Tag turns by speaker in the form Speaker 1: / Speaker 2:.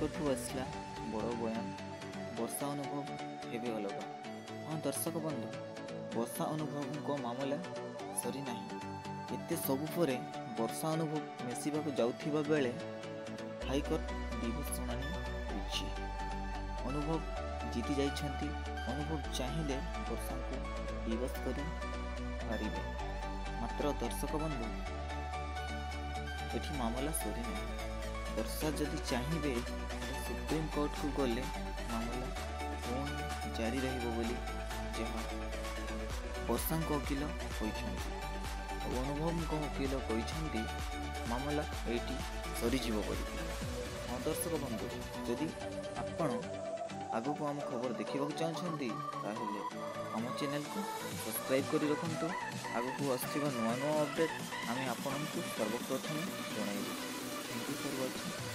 Speaker 1: ହାଇକୋର୍ଟରୁ ଆସିଲା ବଡ଼ ବୟାନ, ବର୍ଷା ଅନୁଭବ ହେବେ ଅଲଗା। ହଁ ଦର୍ଶକ ବନ୍ଧୁ, ବର୍ଷା ଅନୁଭବଙ୍କ ମାମଲା ସରିନାହିଁ। ଏତେ ସବୁ ପରେ ବର୍ଷା ଅନୁଭବ ମିଶିବାକୁ ଯାଉଥିବା ବେଳେ ହାଇକୋର୍ଟ ଡିଭୋର୍ସ ଶୁଣାଣି ହୋଇଛି। ଅନୁଭବ ଜିତି ଯାଇଛନ୍ତି। ଅନୁଭବ ଚାହିଁଲେ ବର୍ଷାଙ୍କୁ ଡିଭୋର୍ସ କରିପାରିବେ। ମାତ୍ର ଦର୍ଶକ ବନ୍ଧୁ, ଏଠି ମାମଲା ସରିନାହିଁ। ବର୍ଷା ଯଦି ଚାହିଁବେ ସୁପ୍ରିମକୋର୍ଟକୁ ଗଲେ ମାମଲା ପୁଣି ଜାରି ରହିବ ବୋଲି ଯାହା ବର୍ଷାଙ୍କ ଓକିଲ କହିଛନ୍ତି। ଆଉ ଅନୁଭବଙ୍କ ଓକିଲ କହିଛନ୍ତି ମାମଲା ଏଇଠି ସରିଯିବ ବୋଲି। ହଁ ଦର୍ଶକ ବନ୍ଧୁ, ଯଦି ଆପଣ ଆଗକୁ ଆମ ଖବର ଦେଖିବାକୁ ଚାହୁଁଛନ୍ତି ତାହେଲେ ଆମ ଚ୍ୟାନେଲକୁ ସବସ୍କ୍ରାଇବ୍ କରି ରଖନ୍ତୁ। ଆଗକୁ ଆସୁଥିବା ନୂଆ ନୂଆ ଅପଡ଼େଟ୍ ଆମେ ଆପଣଙ୍କୁ ସର୍ବପ୍ରଥମେ ଜଣାଇବୁ। Thank you for watching.